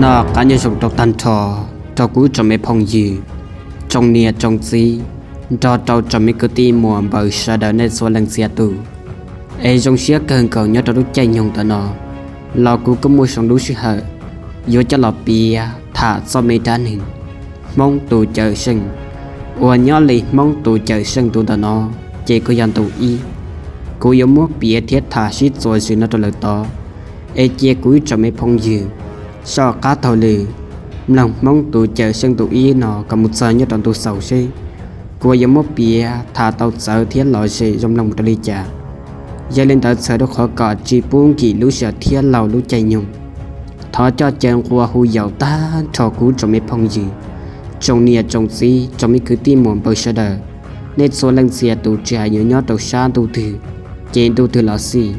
Noj qab nyob zoo rau tag nrho, rau kuv tsoom me phooj ywg, tsoom niam tsoom txiv, nrog rau tsoom me kwv tij muam npawg sawv daws nej txhua leej txhia tus. Es zoo siab kawg nkaus nyob rau lub caij nyoog ntawm no los kuv kuj muaj zoo lub sij hawm yuav coj los piav tham txoj me dab neeg Hmoob tus cawm seej uas nyob li Hmoob tus cawm seej ntu ntawm no, ces kuj yog ntu ib. Kuv yuav muab piav thiab tham sib txuas zws no rau lawm tod, es cia kuv ib tsoom me phooj ywg soj qab taug lw mloog Hmoob tus cawm seej ntu ib no kom mus txog nyob rau ntu xaus seb kuv yuav muab piav tham tau txawv thiab lom zem zoo mloog mus rau li cas. Yog li ntawd txhawm rau qhov kom tsis pub nkim lub sij hawm thiab laug lub caij nyoog, thov coj caw nqua hu yaum tag nrho kuv tsoom me phooj ywg, tsoom niam tsoom txiv, tsoom me kwv tij muam npawg sawv daws, nej txhua leej txhia tus tsis hais yuav nyob rau sab ntuj twg, ces ntuj twg los xij,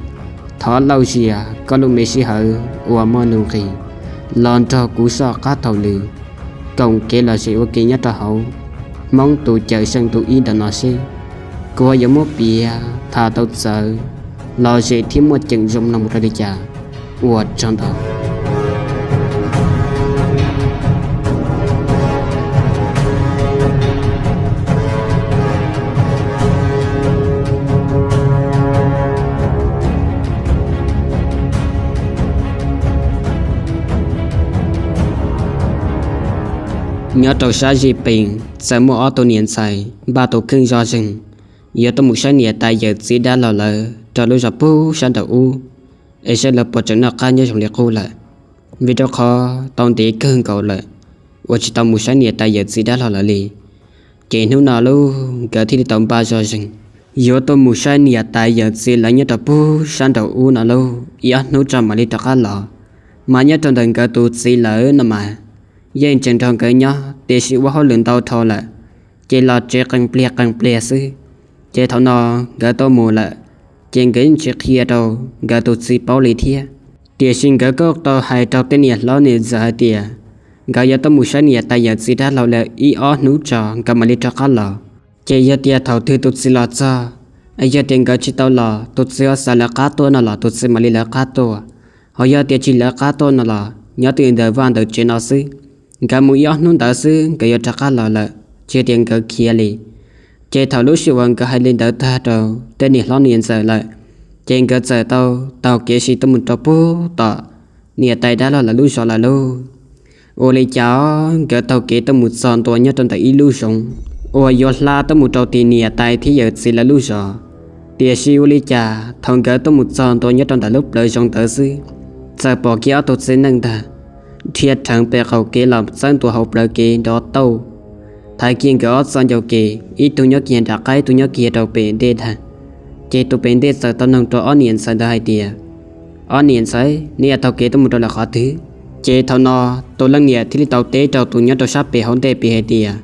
thov lauj zias koj lub me sij hawm uas muaj nuj nqis los nrog kuv soj qab taug lw koom kev lom zem ua ke nyob rau hauv Hmoob tus cawm seej ntu ib ntawm no seb kuv yuav muab piav tham tau txawv, lom zem thiab muaj ceem zoo mloog mus rau li cas. Ua tsaug ntau. Nyob rau sab Zij Pees txawm muaj ob tug niam ntxhais npaj tus kheej zoj zeeg yuav tuaj mus saib niam tais yawm txiv dab laug lawv rau lub zos puag sab nraum ub, es saib lawv puas tseem noj qab nyob zoo li qub lawm, vim rau qhov tau ntev kawg nkaus lawm uas tsis tau mus saib niam tais yawm txiv dab laug lawv li. Ces hnub no lauj nkawd thiaj li tau npaj zoj zeeg yuav tuaj mus saib niam tais yawm txiv lawv nyob rau puag sab nraum ub no lauj, ib ob hnub tso mam li rov qab los. Mas nyob rau ntawm nkawd tus txiv lawv no mas yeej tseem nrog nkawd nyob tiam sis ua hauj lwm ntau dhau lawm, ces los tsev qee pliag qee pliag xwb. Ces thaum no nkawd tuaj mus lawm, ces nkawd yeej tsis qhia rau nkawd tus txiv paub li thiab. Tiam sis nkawd kuj tau hais rau tej niam hlob niam ntxawm hais tias nkawd yuav tuaj mus saib niam tais yawm txiv dab laug lawv ib ob hnub tso nkawd mam li rov qab los. Ces yog tias thaum twg tus txiv los txog, yog tias nkawd tsis tau los tus txiv ho xav lawv qab tuaj no los tus txiv mam li lawv qab tuaj, ho yog tias tsis lawv qab tuaj no los nyob twj ywm ntawm vaj ntawm tsev no xwb. Nkawd mus ib ob hnub ntawd xwb nkawd yuav rov qab los lawm, tsis tias nkawd khiav li. Ces thaum lub sij uas nkawd hais li ntawd tag rau tej niam hlob niam ntxawm lawm, ces nkawd txawm tau taug kev si tuaj mus rau puag tom niam tais dab laug lawv lub zos lawm lauj. Ua li cas nkawd taug kev tuaj mus txog ntua nyob rau ntawm ib lub zoov uas yuav hla tuaj mus rau tim niam tais thiab yawm txiv lawv lub zos. Tiam sis ua li cas thaum nkawd tuaj mus txog ntua nyob rau ntawm lub plawv zoov ntawd xwb, txawm pom kiag ob tug txiv neej ntag dhia rheev pem qaum kev los txawb ntua hauv plawv kev nrov tauj, thaiv kiag nkawd ob txoj ncauj kev, ib tug nyob kiag nram qab ib tug nyob kiag rau pem ntej ntag. Ces tus pem ntej txawm tau noog rau ob niam ntxhais ntawd hais tias, Ob niam ntxhais, neb yuav taug kev tuaj mus rau lawm qhov twg? Ces thaum no tus leej niam thiaj li tau teb rau tus nyob rau sab pem hauv ntej pem hais tias,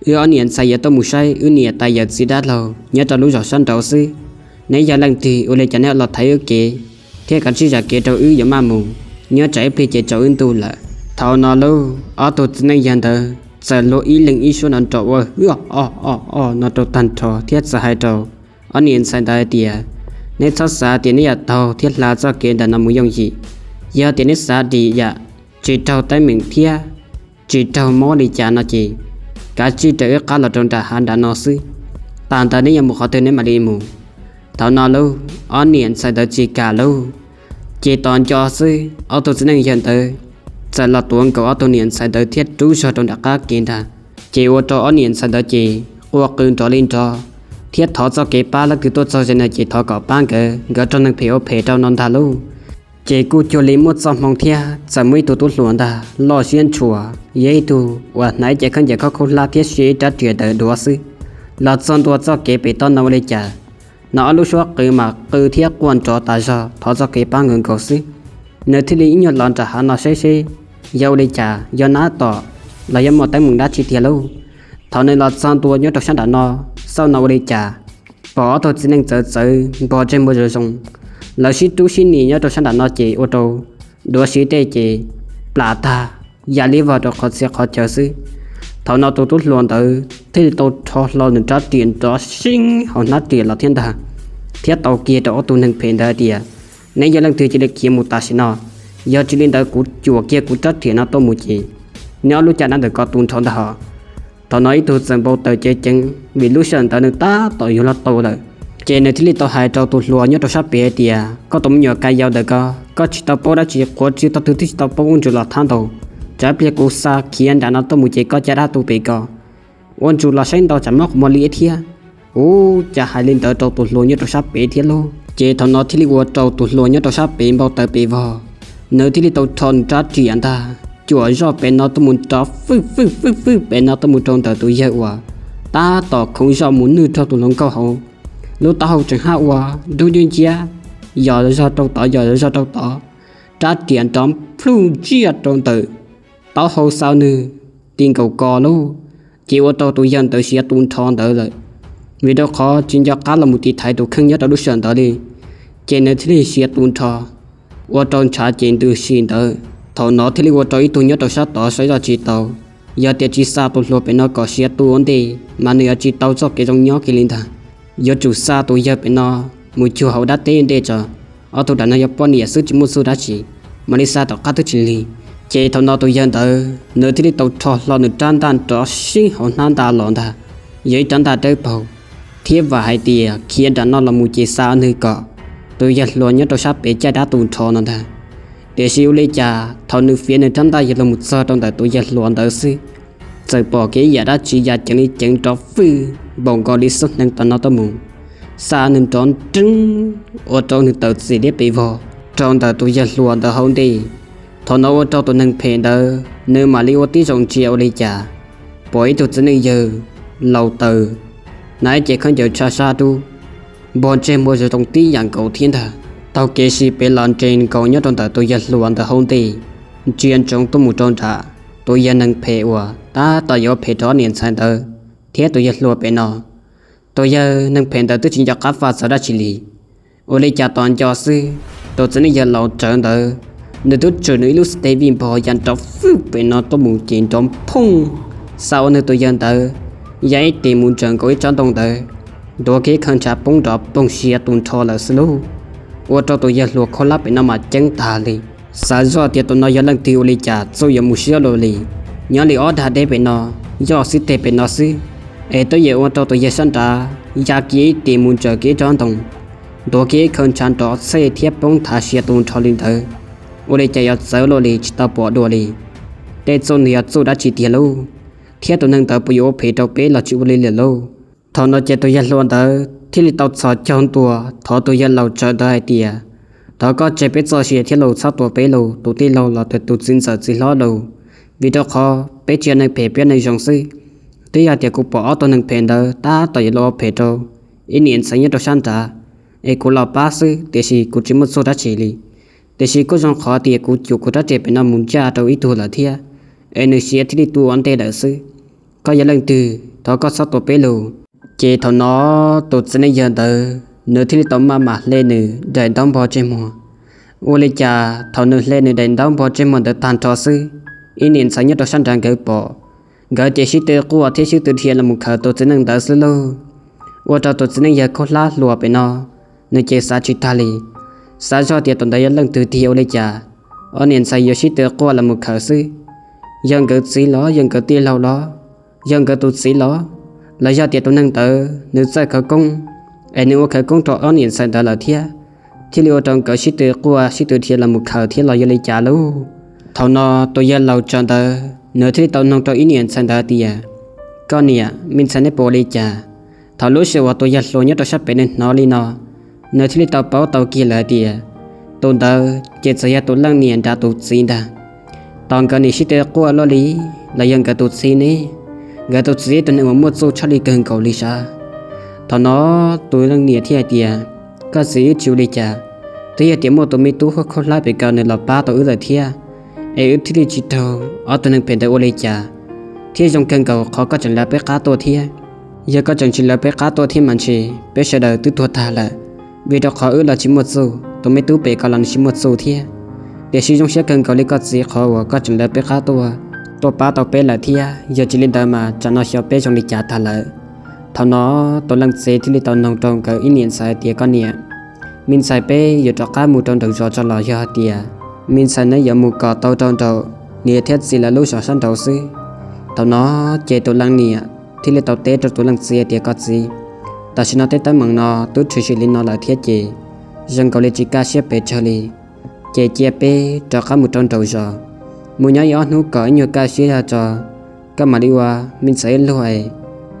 Wb ob niam ntxhais yuav tuaj mus saib wb niam tais yawm txiv dab laug nyob rau lub zos sab nraud xwb. Neb yog leej twg ua li cas neb los thaiv wb kev thiab kav tsij zam kev rau wb yuav maj mus, nyob tsam ib pliag ces tsaus wb ntuj lawm. Thaum no lauj ob tug txiv neej yawg ntawd txawm luag ib leeg ib suab no nrov ua hwj o o o no rau tag nrho thiab txawm hais rau ob niam ntxhais ntawd hais tias, Neb txhob xav tias neb yuav taug thiab hla txoj kev ntawm no mus yooj yim. Yog tias neb xav dim yam tsis raug teeb meem thiab tsis raug mob li cas no ces kav tsij raws wb qab los rau nram hav nram no xwb. Tag ntawd neb yuav mus qhov twg neb mam li mus. Thaum no lauj ob niam ntxhais ntawd tsis kam lauj, ces tos nco xwb ob tug txiv neej yawg ntawd txawm los tuav nkaus ob tug niam ntxhais ntawd thiab rub zog rau nram qab kev ntag. Ces ua rau ob niam ntxhais ntawd ces quaj qw nrov li nrov thiab thov txoj kev pab, leej twg tuaj txog ze no ces thov kom pab nkawd, nkawd raug neeg phem ua phem rau no ntag lauj. Ces kuj cuag li muaj txoj hmoo thiab txawm muaj ib tug tub hluas ntag loj siab ntshua, yog ib tug uas hnav ib ce khaub ncaws khaub khaub hlab thiab sia ib rab riam ntawm duav xwb, los txog ntua txoj kev pem toj no ua li cas, no ob lub suab qw mas qw thiab quaj nrov tas zog thov txoj kev pab nkaus nkaus xwb. Nws thiaj li ib nyuag los nram hav no saib seb yog ua li cas, yog nab tom los yog muaj teeb meem dab tsi tiag lauj. Thaum nws los txog ntua nyob rau sab nram no, xauj no ua li cas, pom ob tug txiv neej txawv txawv npog ntsej muag zoo zoo, lawv sib rub sib nim nyob rau sab nram no ces ua rau duav siv tej ces plam tag, yam li vog rau qhov txhia qhov chaw xwb. Thaum no tus tub hluas ntawd thiaj li tau rho hlo nws rab riam nrov seeb hauv hnab riam los thiab ntag, thiab tau kiag rau ob tug neeg phem ntawd hais tias, Neb yog leej twg cia li khiav mus tam sim no, Yog tsis li ntawd kuv cuam kiag kuv rab riam no tuaj mus ces neb ob lub caj dab ntawm ko tu nrho ntag hos. Thaum no ib tug txawm npau taws ceev ceev vim lub sij hawm ntawd nws tab tom yuav luag tau lawm. Ces nws thiaj li tau hais rau tus hluas nyob rau sab pem hais tias, koj tus me nyuam ka yau ntawm ko, koj tsis tau paub dab tsi, qhuav tsis tau twg twb tsis tau paub, ua ntsuj los thab ntau. Tsam ib pliag kuv xa khiav nram no tuaj mus ces koj caj dab tu pem ko, ua ntsuj los saib ntau tsam muab qhov muag liab thiab. Ub, cas hais li ntawd rau tus hluas nyob rau sab pem thiab lauj. Ces thaum no thiaj li ua rau tus hluas nyob rau sab pem npau taws pes vog, nws thiaj li tau rho nws rab riam ntag, cuam zoj pem no tuaj mus rov fwj fwj fwj fwj pem no tuaj mus rau ntawm tus yawg uas tab tom khoov zoj mus nwj raug tus hluas nkauj hauv lub taub hau tseem hab ua dub nciab nciab, yos zog rau tod yos zog rau tod, rab riam nrov plhuj ntsiaj rau ntawm taub hau xa nws ti nkaus ko lauj. Ces ua rau tus yawg ntawd siav tu nrho ntawd lawm, vim rau qhov tsis nco qab los mus tiv thaiv tus kheej nyob rau lub sij hawm ntawd li. Ces nws thiaj li siav tu nrho, ua rau ntshav ces ntws si ntawd. Thaum no thiaj li ua rau ib tug nyob rau sab tod saib zoj tsis tau. Yog tias tsis xa tus hluas pem no kom siav tu ua ntej mas nws yuav tsis tau txoj kev zoo nyob kiag li ntag. Yuav tsum xa tus yawg pem no mus cuag hauv dab teb ntej tso, ob tug dam no yog poj niam xwb tsis muaj txuj dab tsi, mam li xa tom qab twb tsis lig. Ces thaum no tus yawg ntawd nws thiaj li tau rho hlo nws rab ntaj nrov sib hauv hnab ntaj los ntag, yog ib rab ntaj dawb paug, thiab vam hais tias khiav nram no los mus ces xa nws kom tus yawg hluas nyob rau sab pem caj dab tu nrho no ntag. Tiam sis ua li cas thaum nws fiav nws rab ntaj yuav los mus txog rau ntawm tus yawg hluas ntawd xwb, txawm pom kiag ib yam dab tsi ya ceev li ceev nrov fwj npaum nkaus li xub hneev tom no tuaj mus, xa nws nrov nreeb, ua rau nws tawm txim liab pes vog rau ntawm tus yawg hluas ntawd hauv ntej. Thaum no ua rau tus neeg phem ntawd nws mam li ua tib zoo ntsia ua li cas, pom ib tug txiv neej yawg laus taws, hnav ib ce khaub ncaws tsha sab dub, npog ntsej muag zoo zoo tib yam nkaus thiab ntag, taug kev si pem los nres nkaus nyob rau ntawm tus yawg hluas ntawd hauv ntej, ntsia ntsoov tuaj mus rau nram tus yawg neeg phem uas tab tom yuav phem rau ob niam ntxhais ntawd thiab tus yawg hluas pem no. Tus yawg neeg phem ntawd twb tsis nco qab faj xov dab tsi li. Ua li cas tos nco xwb, tus txiv neej yawg laus tsawv ntawd, nws twb tswm nws ib lub xib teg vij npog ya nrov fwj pem no tuaj mus ces nrov phooj, xa ua nws tus yawg ntawd ya ib tes mus ntsawm nkaus ib tsob ntoo ntawd, ntuav kiag ib khawv ntshav poob nrov poog siav tu nrho lawm xwb lauj. Ua rau tus yawg hluas khaub hlab pem no mas ceeb tag li, xav zoj tias tus no yog leej twg ua li cas txuj yuav mus siab luaj li. Nyob li ob dag deb pem no, yog xib teg pem no xwb, es twb yuav ua rau tus yawg sab nrad ya kiag ib tes mus ntsawm kiag ib tsob ntoo, ntuav kiag ib khawv ntshav nrov txhej thiab poob nthav siav tu nrho li ntawd. Ua li cas yuav txawv luaj li tsis tau pom dua li. Tej txuj nws yog txuj dab tsi tiag lauj, thiab tus neeg ntawd puas yuav ua phem rau peb los tsis ua li lawm lauj. Thaum no ces tus yawg hluas ntawd thiaj li tau txhos caug ntua thov tus yawg laus tsawv ntawd hais tias, thov koj tseg peb txoj sia thiab lauj, txhob tua peb lauj, tus tij laug los tus txiv ntxawm txiv hlob lauj, vim rau qhov peb tsis yog neeg phem, peb yog neeg zoo xwb. Twb yog tias kuv pom ob tug neeg phem ntawd tab tom yuav los ua phem rau ib niam ntxhais nyob rau sab nrad, es kuv los pab xwb, tiam sis kuv tsis muaj txuj dab tsi li. Tiam sis kuj zoo qhov tias kuv cuam kuv rab riam pem no mus ntsaj rau ib tug lawm thiab, es nws siav thiaj li tu ua ntej lawm xwb. Koj yog leej twg, thov koj txhob tua peb lauj. Ces thaum no tus txiv neej yawg ntawd nws thiaj li tau maj mam hle nws daim ntaub npog ntsej muag. Ua li cas thaum nws hle nws daim ntaub npog ntsej muag ntawd tag nrho xwb, ib niam ntxhais nyob rau sab nrad nkawd pom, nkawd ces sib tw quaj thiab sib tw dhia los mus khawm tus txiv neej ntawd xwb lauj. Ua rau tus txiv neej yawg khaub hlab hluas pem no, nws ces xav tsis tag li, xav zoj tias tus ntawd yog leej twg tiag ua li cas ob niam ntxhais yuav sib tw quaj los mus khawm xwb. Yog nkawd txiv los, yog nkawd tij laug los, yog nkawd tus txiv los, los yog tias tus neeg ntawd nws txawj khawv koob, es nws ua khawv koob rau ob niam ntxhais ntawd lawm thiab, thiaj li ua rau nkawd sib tw quaj sib tw dhia los mus khawm thiab los yog li cas lauj. Thaum no tus yawg laus tsawv ntawd nws thiaj li tau noog rau ib niam ntxhais ntawd tias, koj niam, me ntxhais neb puas ua li cas? Thaum lub sij uas tus yawg hluas nyob rau sab pem nws hnov li no, nws thiaj li tau paub tau kiag lawm hais tias, tus ntawd ces txawm yog tus leej niam nrad tus txiv ntag. Tos nkawd niam sib tw quaj luaj li, los yog nkawd tus txiv ne? Nkawd tus txiv tus neeg uas muaj txuj tshaj li kawg nkaus li sav. Thaum no tus leej niam thiaj hais tias, koj txiv, wb tsis ua li cas, twb yog tias muaj tus me tub khaub hlab pem ko nws los pab tau wb lawm thiab, es wb thiaj li tsis raug ob tug neeg phem ntawd ua li cas, thiab zoo kawg nkaus qhov koj tseem lawv peb qab tuaj thiab. Yog koj tseem tsis lawv peb qab tuaj thiab mas ntshe peb sawv daws twb tuag tag lawm, vim rau qhov wb los tsis muaj txuj, tus me tub pem ko los nws tsis muaj txuj thiab. Tiam sis zoo siab kawg nkaus li koj txiv qhov uas koj tseem lawv peb qab tuaj, tuaj pab tau peb lawm thiab, yog tsis li ntawd mas tsam no xyov peb zoo li cas tag lawm. Thaum no tus leej txiv thiaj li tau noog rau nkawd ib niam ntxhais tias, koj niam, me ntxhais peb yuav rov qab mus rau nraum zos tso los yog hais tias Me ntxhais, neb yuav mus kom tau rau nraum niam thiab txiv lawv lub zos sab nraud xwb. Thaum no ces tus leej niam thiaj li tau teb rau tus leej txiv tias, Koj txiv, tam sim no tej teeb meem no twb tshwm sim li no lawm thiab ces zoo nkaus li tsis kaj siab pes tsawg li. Ces cia peb rov qab mus rau nraum zos, mus nyob ib ob hnub kom ib nyuag kaj siab zog tso, koj mam li ua me ntxhais ib luag es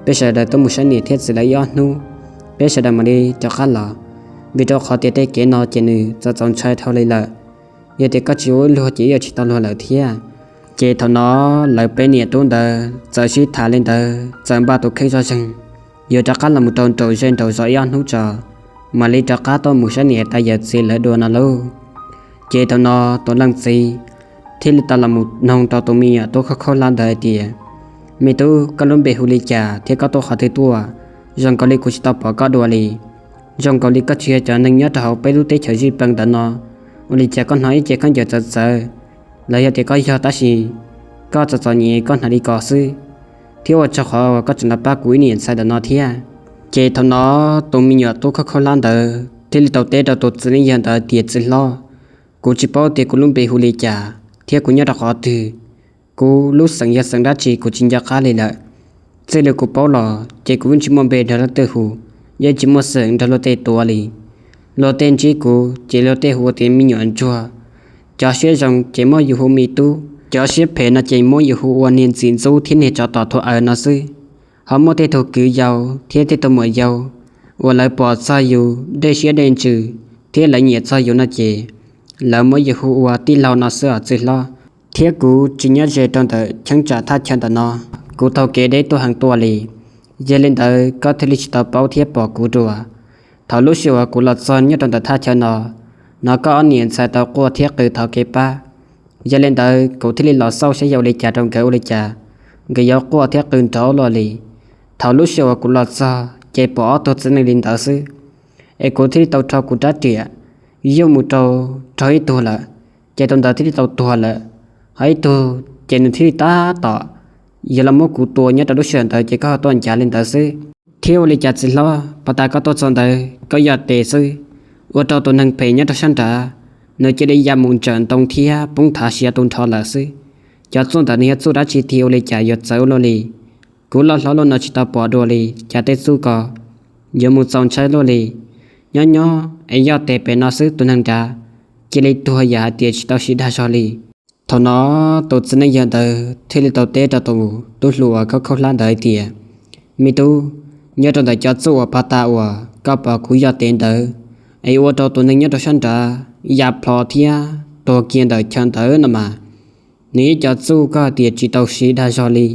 peb sawv daws tuaj mus saib niam thiab txiv lawv ib ob hnub, peb sawv daws mam li rov qab los. Vim rau qhov tias tej kev no ces nws txaus txaus ntshai dhau li lawm, yog tias koj tsis ua ib luag ces yuav tsis tau luag lawm thiab. Ces thaum no lawv peb niam tub ntawd txawm sib tham li ntawd, txawm npaj tus kheej zoj zeeg, yuav rov qab los mus rau nraum ze nraum zos ib ob hnub tso, mam li rov qab tuaj mus saib niam tas yawm txiv lawv dua no lauj. Ces thaum no tus leej txiv thiaj li tau los mus noog rau tus me nyuam tub khaub khaub hlab ntawd hais tias, Me tub, koj lub npe hu li cas thiab koj tuaj qhov twg tuaj? Zoo nkaus li kuv tsis tau pom koj dua li. Zoo nkaus li koj tsis yog cov neeg nyob rau hauv peb lub teb chaws zij peev ntawm no. Ua li cas koj hnov ib ce khaub ncaws txawv txawv, los yog tias koj yog tab sis koj txom txom nyem koj hnav li ko xwb, thiab ua tsaug qhov uas koj tseem los pab kuv ib niam ntxhais ntawm no thiab. Ces thaum no tus me nyuam tub khaub khaub hlab ntawd thiaj li tau teb rau tus txiv neej yawg ntawd tias, Txiv hlob, kuv tsis paub tias kuv lub npe hu li cas thiab kuv nyob rau qhov twg. Kuv lub xeem yog xeem dab tsi kuv tsis nco qab li lawm. Txij li kuv paub los ces kuv yeej tsis muaj npe nrog luag tej hu, yeej tsis muaj xeem nrog luag tej tuav li. Luag tej ntsib kuv ces luag tej hu tias me nyuam ntsuag, cov siab zoo ces muab yus hu me tub, cov siab phem no ces muab yus hu ua niag ntxim ntxub thiab niag tsov tom thuv aws no xwb. Ho muaj tej tug kwv yau thiab tej tug muam yau uas lawv pom txog yus dej siab dej ntsws thiab lawv nyiam txog yus no ces lawv muab yus hu ua tij laug no xwb os txiv hlob. Thiab kuv tsis nyob ze rau ntawm cheeb tsam thaj chaw ntawm no, kuv taug kev deb tuaj heev tuaj li. Yog li ntawd koj thiaj li tsis tau paub thiab pom kuv dua. Thaum lub sij uas kuv los txog nyob rau ntawm thaj chaw no, hnov koj ob niam ntxhais tau quaj thiab qw thov kev pab. Yog li ntawd kuv thiaj li los xauj saib yog ua li cas rau nkawd, ua li cas nkawd yuav quaj thiab qw nrov luaj li. Thaum lub sij uas kuv los txog ces pom ob tug txiv neej li ntawd xwb, es kuv thiaj li tau rho kuv rab riam yuj mus rau rau ib tug lawm, ces tus ntawd thiaj li tau tuag lawm. Ho ib tug ces nws thiaj li tab tom yuav los muab kuv tua nyob rau lub sij hawm ntawd ces koj ho tuaj ncav li ntawd xwb. Thiab ua li cas txiv hlob, pas tas koj tuaj txog ntawd koj yoj tes xwb, ua rau tus neeg phem nyob rau sab nrad, nws cia li ya mus ntsawm ntoo thiab poob thav siav tu nrho lawm xwb. Cov txuj ntawd nws yog txuj dab tsi tiag, ua li cas yuav txawv luaj li? Kuv loj hlob luaj no tsis tau pom dua li, cas tej txuj ko yuav mus txaus ntshai luaj li. Nyob nyob es yoj tes pem no xwb tus neeg nrad cia li tuag yam hais tias tsis tau siv dag zog li. Thaum no tus txiv neej yawg ntawd thiaj li tau teb rau tus tub hluas khaub khaub hlab ntawd hais tias, Me tub, nyob rau ntawm cov txuj uas pas tas uas koj pom kuv yoj tes ntawd, es ua rau tus neeg nyob rau sab nrad ya plho thiab tuag kiag ntawm chaw ntawd no mas, nws yog cov txuj koj hais tias tsis tau siv dag zog li.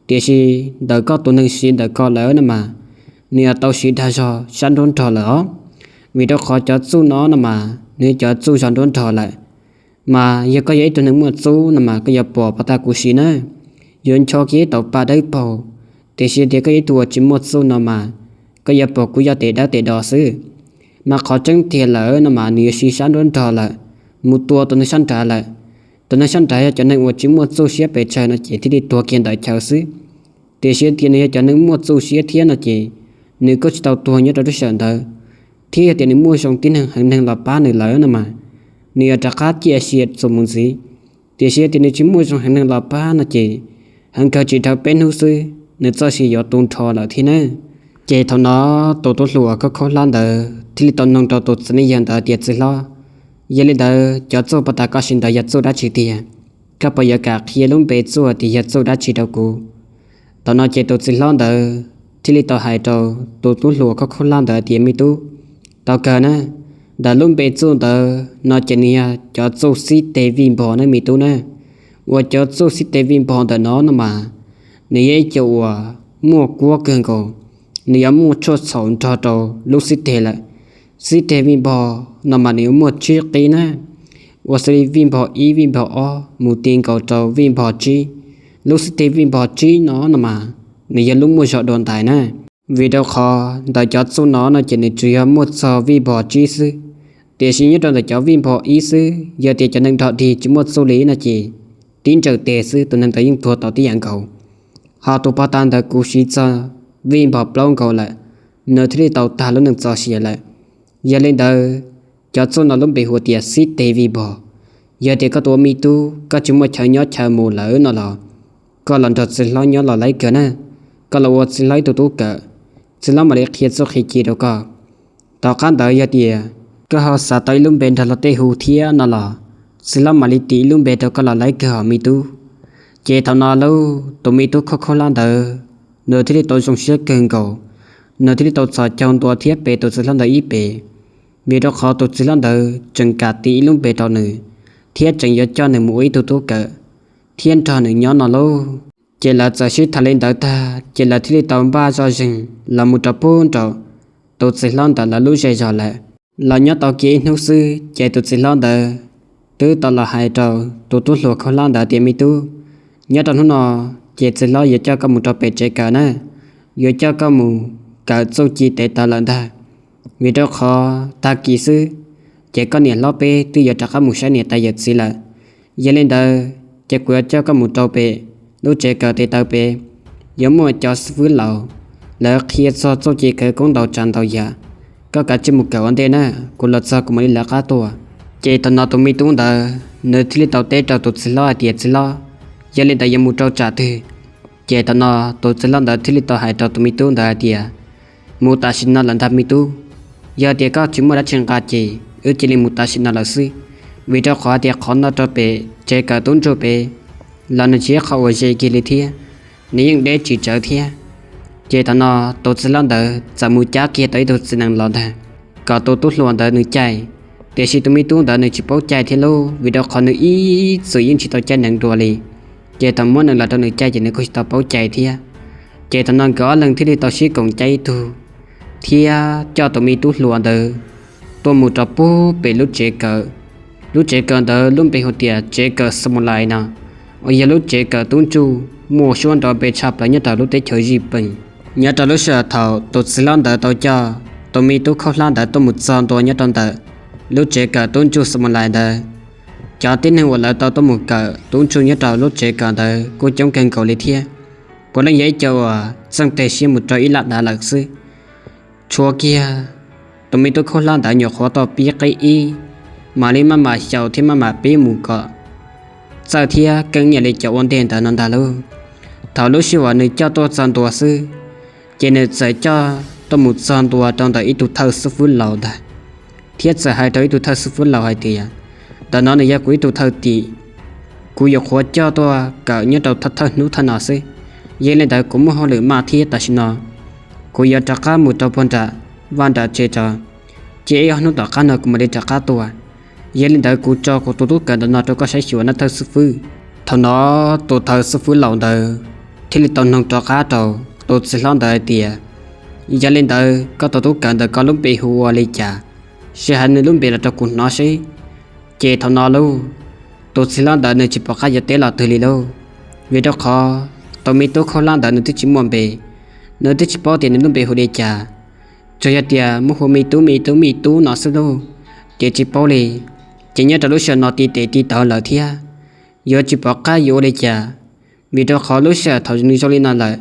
Tiam sis ntawm koj tus neeg siv ntawm ko lawm no mas, nws yuav tau siv dag zog sab nruab nrog lawm os. Vim rau qhov cov txuj no no mas nws yog cov txuj zog nruab nrog lawm. Mas yog koj yog ib tug neeg muaj txuj no mas koj yuav pom pas tas kuv siv na, yuav ncho kiag ib tauv pa dawb paug. Tiam sis tias koj yog ib tug uas tsis muaj txuj no mas koj yuav pom kuv yoj tes dawb tes do xwb. Mas qhov tseeb tiag lawm no mas nws yuav siv sab nruab nrog lawm, mus tua tus neeg sab nrad lawm. Tus neeg sab nrad yog cov neeg uas tsis muaj txuj siab pes tsawg no ces thiaj li tuag kiag ntawm chaw xwb. Tiam sis tias nws yog cov neeg muaj txuj siab thiab no ces nws kuj tsis tau tuag nyob rau lub sij hawm ntawd. Thiab yog tias nws muaj zoo tib neeg heev neeg los pab nws lawm no mas, nws yuav rov qab ciaj sia txuas mus ntxiv. Tiam sis tias nws tsis muaj zoo heev neeg los pab no ces, heev kawg tsis dhau peb hnub xwb nws txoj sia yuav tu nrho lawm thiab na. Ces thaum no tus tub hluas khaub khaub hlab ntawd thiaj li tau noog rau tus txiv neej yawg ntawd tias, Txiv hlob, yog li ntawd cov txuj pas tas koj siv ntawd yog txuj dab tsi tiag? Koj puas yuav kam qhia lub npe txuj tias yog txuj dab tsi rau kuv? Thaum no ces tus txiv hlob ntawd thiaj li tau hais rau tus tub hluas khaub khaub hlab ntawd tias, Me tub, tau kawg na, ntawm lub npe txuj ntawd no ces nws yog cov txuj xib teg vij npog na me tub na. Uas cov txuj xib teg vij npog ntawm no no mas, nws yog ib co uas muaj kuab kawg nkaus, nws yuav muaj tshuaj txhaum nrog rau lub xib teg lawm. Xib teg vij npog no mas nws yuav muaj tsib qib na, ua xws li vij npog ib, vij npog ob mus ti nkaus rau vij npog tsib. Lub xib teg vij npog tsib no no mas nws yog lub muaj zog dua ntais na. Vim rau qhov ntawm cov txuj no no ces nws tsuas yog muaj txog vij npog tsib xwb. Tiam sis nyob rau ntawm cov vij npog ib xwb, yog tias cov neeg dog dig tsis muaj txuj li no ces tib ntsawm tes xwb tus neeg ntawd yeej tuag tau tib yam nkaus. Ho tus pog tas ntawd kuv siv txog vij npog plaub nkaus lawm, nws thiaj li tau tag lub neej txoj sia lawm. Yog li ntawd, cov txuj no lub npe hu tias xib teg vij npog. Yog tias koj tus ua me tub koj tsis muaj chaw nyob chaw mus lawm no los, koj los nrog txiv hlob nyob los laib kawg na. Koj los ua txiv hlob ib tug tub kawm, txiv hlob mam li qhia txuj qhia ci rau koj. Tom qab ntawd yog tias koj ho xav tau ib lub npe nrog luag tej hu thiab no los, txiv hlob mam li tis ib lub npe rau koj los laib kawg os me tub. Ces thaum no lauj, tus me tub khaub khaub hlab ntawd, nws thiaj li tau zoo siab kawg nkaus, nws thiaj li tau txhos caug ntua thiab pe tus txiv hlob ntawd ib pe, vim rau qhov tus txiv hlob ntawd tseem kam tis ib lub npe rau nws, thiab tseem yuav coj nws mus ua ib tug tub kawm thiab nrog nws nyob no lauj. Ces lawv txawm sib tham li ntawd tag ces lawv thiaj li tau npaj zoj zeeg los mus rau pem nraum tus txiv hlob ntawd lawv lub zej zog lawm. Los nyob tau kiag ib hnub xwb ces tus txiv hlob ntawd twb tau los hais rau tus tub hluas khaub hlab ntawd tias, me tub, nyob rau hnub no ces txiv hlob yuav coj koj mus rau pem tsev kawm na, yuav coj koj mus kawm txuj ci tes taw lawm ntag. Vim rau qhov tag kis xwb ces koj niam hlob peb twb yuav rov qab mus saib niam tais yawm txiv lawm. Yog li ntawd ces kuv yuav coj koj mus rau pem lub tsev kawm tes taw pem, yuav muaj cov xib fwb laus, lawv qhia txog txuj ci khawv koob ntau tsav ntau yam. Koj kav tsij mus kawm ua ntej na, kuv los txog kuv mam li lawv qab tuaj. Ces thaum no tus me tub ntawd nws thiaj li tau teb rau tus txiv hlob hais tias, txiv hlob, yog li ntawd yuav mus rau tsam twg? Ces thaum no tus txiv hlob ntawd thiaj li tau hais rau tus me tub ntawd hais tias, mus tam sim no lawm ntag me tub. Yog tias koj tsis muaj dab tsi nqa ces wb cia li mus tam sim no lawm xwb, vim rau qhov tias qhov no rau pem tsev kawm tub ntsuj pem los nws tsis yog qhov uas ze kiag li thiab, nws yeej deb tsis tsawv thiab. Ces thaum no tus txiv hlob ntawd txawm mus cab kiag tau ib tug txiv nees los ntag, kom tus tub hluas ntawd nws caij. Tiam sis tus me tub ntawd nws tsis paub caij thiab lauj, vim rau qhov nws ib txwm yeej tsis tau caij nees dua li. Ces thaum muab nws los rau nws caij ces nws kuj tsis tau paub caij thiab. Ces thaum no nkawd ob leeg thiaj li tau sib koom caij ib tug, thiab coj tus me tub hluas ntawd tuaj mus rau pem lub tsev kawm. Lub tsev kawm ntawd lub npe hu tias tsev kawm Xamalais no, uas yog lub tsev kawm tub ntsuj muaj suab nrov npe tshaj plaws nyob rau lub teb chaws Zij Pees. Nyob rau lub sij hawm thaum tus txiv hlob ntawd tau coj tus me tub khaub hlab ntawd tuaj mus txog ntua nyob rau ntawm lub tsev kawm tub ntsuj Xamalais ntawd, cov tib neeg uas lawv tau tuaj mus kawm tub ntsuj nyob rau lub tsev kawm ntawd kuj coob kawg nkaus li thiab. Puav leej yog ib co uas txeej teg siab mus rau ib laj dav lawm xwb. Tshuav kiag tus me tub khaub hlab ntawd nyuam qhuav tau pib qib ib, mam li maj mam xyaum thiab maj mam pib mus kom txawj thiab keej nyiam li cov ua ntej ntawd no ntag lauj. Thaum lub sij hawm nws coj tuaj txog ntua xwb, ces nws txawm coj tuaj mus txog ntua rau ntawm ib tug thawj xib fwb laus ntag, thiab txawm hais rau ib tug thawj xib fwb laus hais tias, ntawm no nws yog kuv ib tug thawj tim, kuv nyuam qhuav coj tuaj kawm nyob rau thawj hnub thawj no xwb. Yog li ntawd kuv muaj hauj lwm maj thiab tam sim no kuv yuav rov qab mus rau puag nram vaj nram tsev tso, cia ib ob hnub tom qab no kuv mam li rov qab tuaj. Yog li ntawd kuv tso kuv tus tub kawm ntawm no rau koj saib xyuas nawb thawj xib fwb. Thaum no tus thawj xib fwb laus ntawd thiaj li tau noog rov qab rau tus txiv hlob ntawd hais tias, yog li ntawd koj tus tub kawm ntawm koj lub npe hu ua li cas? Sij hawm nws lub npe los rau kuv hnov seb. Ces thaum no lauj, tus txiv hlob ntawd nws tsis pom qab yuav teb los twg li lauj, vim rau qhov tus me tub khaub hlab ntawd nws twb tsis muaj npe, nws twb tsis paub tias nws lub npe hu li cas, tsuas yog tias muab hu me tub me tub me tub no xwb lauj, ces tsis paub li. Ces nyob rau lub sij hawm no ti tes ti taw lawm thiab, yuav tsis pom qab yuav ua li cas, vim rau qhov lub sij hawm thaum nws zoo li no lawm,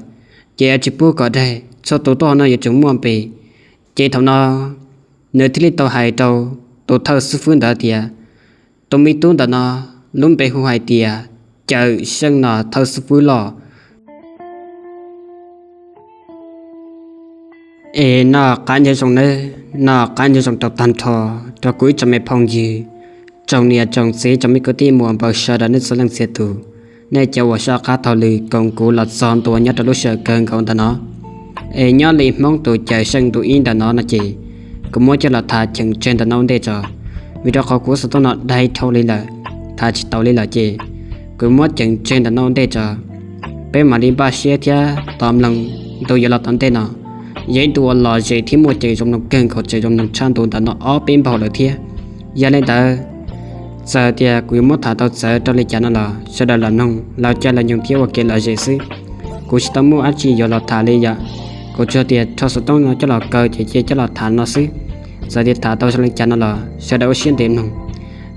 ces yuav tsis pub kom daig, txhua tus tuaj hauv no yuav tseem muaj npe. Ces thaum no nws thiaj li tau hais rau tus thawj xib fwb ntawd tias, tus me tub ntawm no lub npe hu hais tias Cawm Seej no thawj xib fwb los. Es noj qab nyob zoo nawb, noj qab nyob zoo rau tag nrho, rau kuv ib tsoom me phooj ywg, tsoom niam tsoom txiv, tsoom me kwv tij muam npawg sawv daws nej txhua leej txhia tus, nej cov uas soj qab taug lw koom kuv los txog ntua nyob rau lub sij hawm kawg nkaus ntawm no. Es nyob li Hmoob tus Cawm Seej ntu ib ntawm no no ces, kuv muab coj los tham cheem tseg ntawm no ua ntej tso, vim rau qhov kuv xov tooj no daig dhau li lawm, tham tsis taus li lawm ces, kuv muab cheem tseg ntawm no ua ntej tso. Peb mam li npaj siab thiab tos mloog ntu yuav los tom ntej no. Yog ib ntu uas lom zem thiab muaj ceem zoo mloog kawg nkaus, ceem zoo mloog tshaj ntu ntawm no ob peb npaug lawm thiab. Yog li ntawd, txawm tias kuv yuav muab tham tau txawv rau li cas no los sawv daws los mloog los caij los nyoog thiab ua kev lom zem xwb. Kuv tsis tau muaj dab tsi yuav los tham li yom. Kuv tsuas tias rho xov tooj no coj los kaw ces cia coj los tham no xwb. Txawm tias tham tau zoo li cas no los sawv daws ua siab ntev mloog.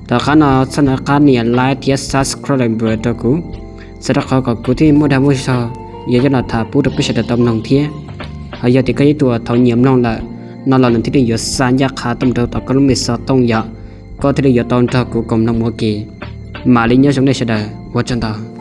Tom qab no txhob nco qab nias like thiab subscribe rau kuv, txhawm rau qhov kom kuv thiaj muaj dag muaj zog yuav coj los tham pub rau peb sawv daws tau mloog thiab. Ho yog tias koj yog ib tug uas thaum nyiam mloog lawm no los nws thiaj li yuav xa ncaj qha tuaj mus rau tom koj lub me xov tooj yom, koj thiaj li yuav tau nrog kuv koom mloog ua ke. Mam li nyob zoo nej sawv daws, ua tsaug ntau.